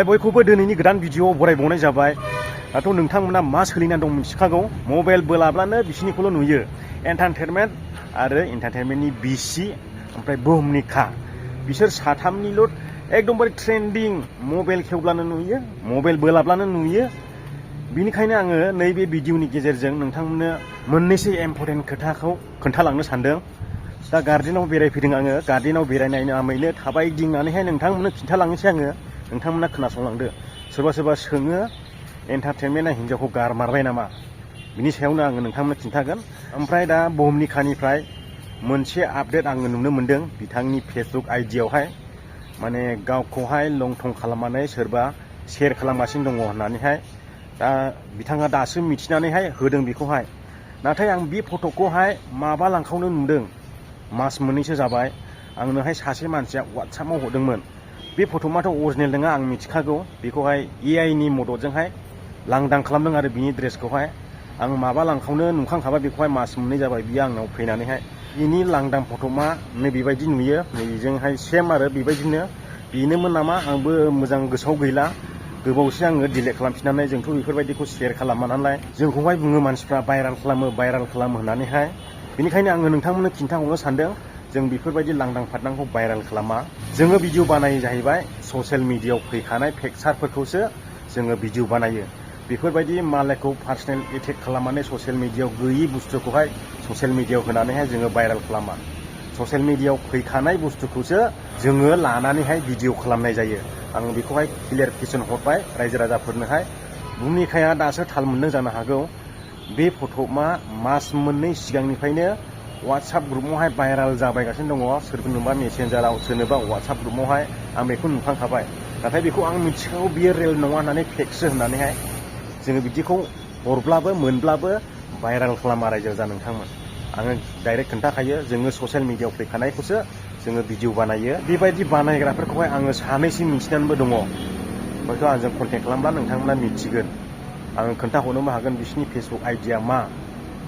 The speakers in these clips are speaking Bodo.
खुलुमबाय बयखौबो दिनैनि गोदान भिडिअ बरायबावनाय जाबाय। दाथ' नोंथांमोना मा सोलिनानै दं मिथिखागौ। मबाइल बोलाब्लानो बिसिनिखौल' नुयो। एन्टारटेनमेन्ट आरो एन्टारटेनमेन्टनि बिसि ओमफ्राय बुहुमनि खा। बिसोर साथामनिल' एकदमबारे ट्रेन्डिं। मबाइल खेवब्लानो नुयो, मबाइल बोलाब्लानो नुयो। बिनिखायनो आङो नैबे भिडिअनि गेजेरजों नोंथांमोननो मोननैसो इम्परटेन्ट खोथाखौ खोन्थालांनो सानदों। दा गार्डेनाव बेरायफैदों आङो। गार्डेनाव बेरायनायनि नामैनो थाबायदिंनानैहाय नोंथांमोननो खिन्थालांनोसै आङो। नोंथांमोना खोनासंलांदो। सोरबा सोरबा सोङो एन्टारटेनमेन्टआ हिन्जावखौ गारमारबाय नामा? बिनि सायावनो आङो नोंथांमोननो खिन्थागोन। ओमफ्राय दा बुहुमनि खानिफ्राय मोनसे आपडेट आङो नुनो मोन्दों बिथांनि फेसबुक आइडियावहाय। माने गावखौहाय लं थं खालामनानै सोरबा शेयार खालामगासिनो दङ होननानैहाय। दा बिथाङा दासो मिथिनानैहाय होदों बेखौहाय। नाथाय आं बे फट'खौहाय माबा लांखावनो नुदों। मास मोननैसो जाबाय आंनोहाय सासे मानसिया वाट्सआपाव हरदोंमोन। बे फट'आथ' अरिजिनेल नङा आं मिथिखागौ। बेखौहाय AI नि मददजोंहाय लांदां खालामदों आरो बिनि ड्रेसखौहाय। आं माबा लांखावनो नुखांखाबाय बेखौहाय मास मोननै जाबाय बियो आंनाव फैनानैहाय। बिनि लांदां फट'आ नै बेबायदि नुयो। नैजोंहाय सेम आरो बेबायदिनो बेनोमोन नामा आंबो मोजां गोसोआव गैला। गोबावसो आङो डिलेट खालामफिननानै जोंथ' बेफोरबायदिखौ शेयार खालामा नालाय। जोंखौहाय बुङो मानसिफ्रा भाइराल खालामो होननानैहाय। बेनिखायनो आङो नोंथांमोननो खिन्थाहरनो सानदों जों बेफोरबायदि लांदां फादांखौ भाइराल खालामा। जोङो भिडिअ बानायो जाहैबाय ससियेल मिडियायाव फैखानाय पिकचारफोरखौसो जोङो भिडिअ बानायो। बेफोरबायदि मालायखौ पार्सनेल एटेक खालामनानै ससियेल मिडियायाव गैयि बुस्थुखौहाय ससियेल मिडियायाव होनानैहाय जोङो भाइराल खालामा। ससियेल मिडियायाव फैखानाय बुस्थुखौसो जोङो लानानैहाय भिडिअ खालामनाय जायो। आं बेखौहाय क्लियारफिकेसन हरबाय रायजो राजाफोरनोहाय। भुमनिखाया दासो थाल मोनदों जानो हागौ। बे फट'आ मास मोननै सिगांनिफ्रायनो वाट्सएप ग्रुपआवहाय भाइराल जाबायगासिनो दङ। सोरनोबा मेसेन्जाराव सोरनोबा वाट्सएप ग्रुपआवहाय आं बेखौ नुखांखाबाय। नाथाय बेखौ आं मिथिखागौ बियो रियेल नङा होननानै फेकसो होननानैहाय। जोङो बिदिखौ हरब्लाबो मोनब्लाबो भाइराल खालामा रायजो राजा नोंथांमोन। आङो डाइरेक्ट खोन्थाखायो जोङो ससियेल मिडियायाव फैखानायखौसो जोङो भिडिअ बानायो। बेबायदि बानायग्राफोरखौहाय आङो सानैसो मिथिनानैबो दङ। हयथ' आंजों कन्टेक्ट खालामब्ला नोंथांमोना मिथिगोन। आङो खोन्थाहरनोबो हागोन बिसिनि फेसबुक आइडिया मा,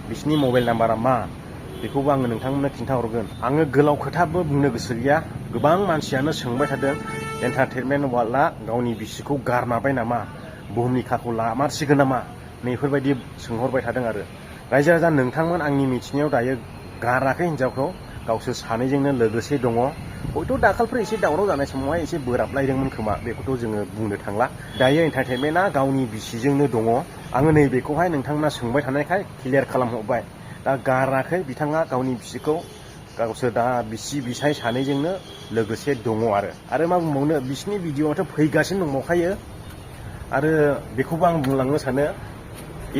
बिसिनि मबाइल नाम्बारा मा, बेखौबो आङो नोंथांमोननो खिन्थाहरगोन। आङो गोलाव खोथाबो बुंनो गोसो गैया। गोबां मानसियानो सोंबाय थादों एन्टारटेनमेन्ट वार्ल्डआ गावनि बिसिखौ गारमारबाय नामा, बुहुमनि खाखौ लामारसिगोन नामा, नैफोरबायदि सोंहरबाय थादों आरो। रायजो राजा नोंथांमोन आंनि मिथिनायाव दायो गाराखै हिन्जावखौ। गावसोर सानैजोंनो लोगोसे दङ। हयथ' दाखालफोर एसे दावराव जानाय समावहाय एसे बोराबलायदोंमोन खोमा, बेखौथ' जोङो बुंनो थांला। दायो एन्टारटेनमेन्टआ गावनि बिसिजोंनो दङ। आङो नैबेखौहाय नोंथांमोना सोंबाय थानायखाय क्लियार खालामहरबाय। दा गाराखै बिथाङा गावनि बिसिखौ। गावसोर दा बिसि बिसाय सानैजोंनो लोगोसे दङ आरो मा बुंबावनो बिसिनि भिडिअआथ' फैगासिनो दंबावखायो। आरो बेखौबो आं बुंलांनो सानो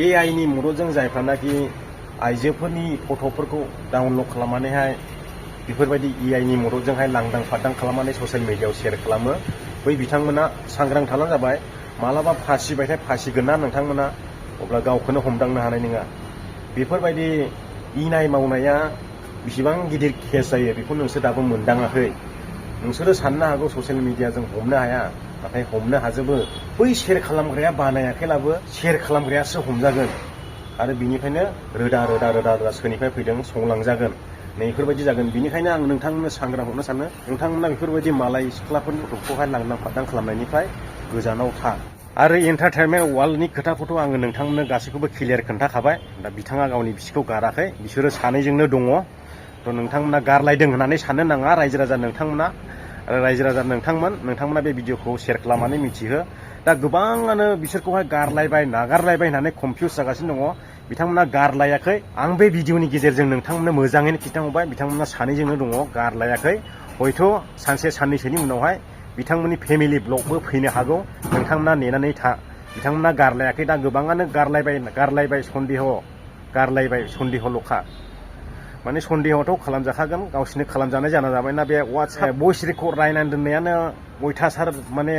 AI नि मददजों जायफ्रानाखि आइजोफोरनि फट'फोरखौ डाउनलड खालामनानैहाय बेफोरबायदि AI नि मददजोंहाय लांदां फादां खालामनानै ससियेल मिडियायाव शेयार खालामो, बै बिथांमोना सांग्रां थाब्लानो जाबाय। मालाबा फासिबायथाय फासिगोन ना नोंथांमोना, अब्ला गावखौनो हमदांनो हानाय नङा। बेफोरबायदि इनाय मावनाया बेसेबां गिदिर केस जायो बेखौ नोंसोर दाबो मोनदाङाखै। नोंसोरो साननो हागौ ससियेल मिडियाजों हमनो हाया, नाथाय हमनो हाजोबो। बै शेयार खालामग्राया बानायाखैब्लाबो शेयार खालामग्रायासो हमजागोन। आरो बिनिफ्रायनो रोदा सोरनिफ्राय फैदों संलांजागोन। नैफोरबायदि जागोन। बिनिखायनो आं नोंथांमोननो सांग्रां हरनो सानो नोंथांमोना बेफोरबायदि मालाय सिख्लाफोरनि फट'खौहाय लांदां फादां खालामनायनिफ्राय गोजानाव था। आरो एन्टारटेनमेन्ट वार्ल्डनि खोथाखौथ' आङो नोंथांमोननो गासैखौबो क्लियार खोन्थाखाबाय। दा बिथाङा गावनि बिसिखौ गाराखै, बिसोरो सानैजोंनो दङ। थ' नोंथांमोना गारलायदों होननानै साननो नाङा रायजो राजा नोंथांमोना। आरो रायजो राजा नोंथांमोना बे भिडिअखौ शेयार खालामनानै मिथिहो। दा गोबाङानो बिसोरखौहाय गारलायबाय नागारलायबाय होननानै कनफिउस जागासिनो दङ। बिथांमोना गारलायाखै। आं बे भिडिअनि गेजेरजों नोंथांमोननो मोजाङैनो खिन्थाहरबाय बिथांमोना सानैजोंनो दङ, गारलायाखै। हयथ' सानसे साननैसोनि उनावहाय बिथांमोननि फेमिलि ब्लगबो फैनो हागौ। नोंथांमोना नेनानै था। बिथांमोना गारलायाखै। दा गोबाङानो गारलायबाय सन्देहल'खा। माने सन्देहआथ' खालामजाखागोन, गावसोरनो खालामजानाय जाना जाबायना। बे वाट्सएप भइस रेकर्ड रायनानै दोननायानो अयथासार माने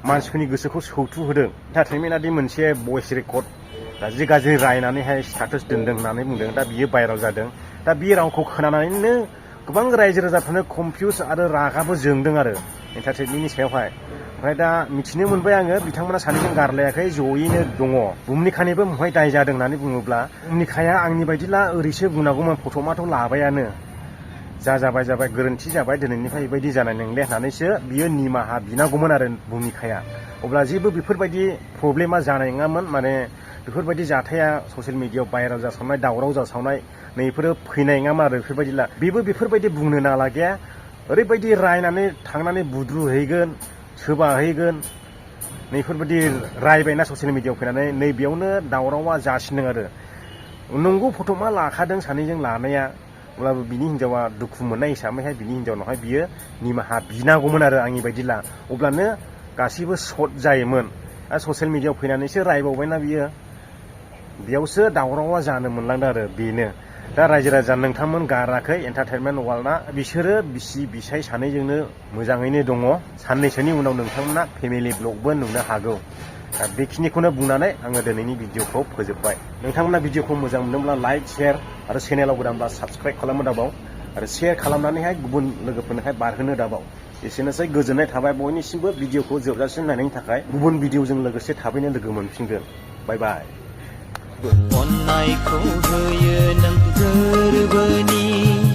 मानसिफोरनि गोसोखौ सौथु होदों। एन्टारटेनमेन्टआदि मोनसे भइस रेकर्ड गाज्रि रायनानैहाय स्टेटास दोनदों होननानै बुंदों। दा बियो भाइराल जादों। दा बे रावखौ खोनानानैनो गोबां रायजो राजाफ्रानो कनफिउस आरो रागाबो जोंदों आरो एन्टारटेनमेन्टनि सायावहाय। ओमफ्राय दा मिथिनो मोनबाय आङो बिथांमोना सानैजों गारलायाखै, जयैनो दङ। बुहुमनिखानिबो महाय दाय जादों होननानै बुङोब्ला बुहुमनिखाया आंनि बायदिब्ला ओरैसो बुंनांगौमोन फट'आथ' लाबायानो। जाबाय गोरोन्थि जाबाय दिनैनिफ्राय बेबायदि जानाय नंले होननानैसो बियो निमाहा बिनांगौमोन आरो भुमिखाया अब्ला जेबो बेफोरबायदि प्रब्लेमा जानाय नङामोन माने बेफोरबायदि जाथाया ससियेल मिडियायाव भाइरेल जासावनाय दावराव जासावनाय नैफोरो फैनाय नङामोन आरो बेफोरबायदिला बेबो बेफोरबायदि बुंनो नालागे ओरैबायदि रायनानै थांनानै बुद्रुहैगोन सोबाहैगोन नैफोरबायदि रायबायना ससियेल मिडियायाव फैनानै नैबेयावनो दावरावा जासिनदों आरो नंगौ फट'मा लाखादों सानैजों लानाया अब्लाबो बिनि हिन्जावा दुखु मोननाय हिसाबैहाय बिनि हिन्जावनावहाय बियो निमाहा बिनांगौमोन आरो आंनि बायदिला अब्लानो गासिबो सर्ट जायोमोन आरो ससियेल मिडियायाव फैनानैसो रायबावबायना बियो बेयावसो दावरावा जानो मोनलांदों आरो बेनो दा रायजो राजा नोंथांमोन गाराखै एन्टारटेनमेन्ट वार्ल्डआ बिसोरो बिसि बिसाय सानैजोंनो मोजाङैनो दङ साननैसोनि उनाव नोंथांमोना फेमिलि ब्लगबो नुनो हागौ दा बेखिनिखौनो बुंनानै आङो दिनैनि भिडिअखौ फोजोबबाय नोंथांमोना भिडिअखौ मोजां मोनदोंब्ला लाइक शेयार आरो चेनेलाव गोदानब्ला साबस्क्राइब खालामनो दाबाव आरो शेयार खालामनानैहाय गुबुन लोगोफोरनोहाय बारहोनो दाबाव एसेनोसै गोजोननाय थाबाय बयनिसिमबो भिडिअखौ जोबजासिम नायनायनि थाखाय गुबुन भिडिअजों लोगोसे थाबैनो लोगो मोनफिनगोन बाय बाय अननायखौ होयो नों गोरबोनि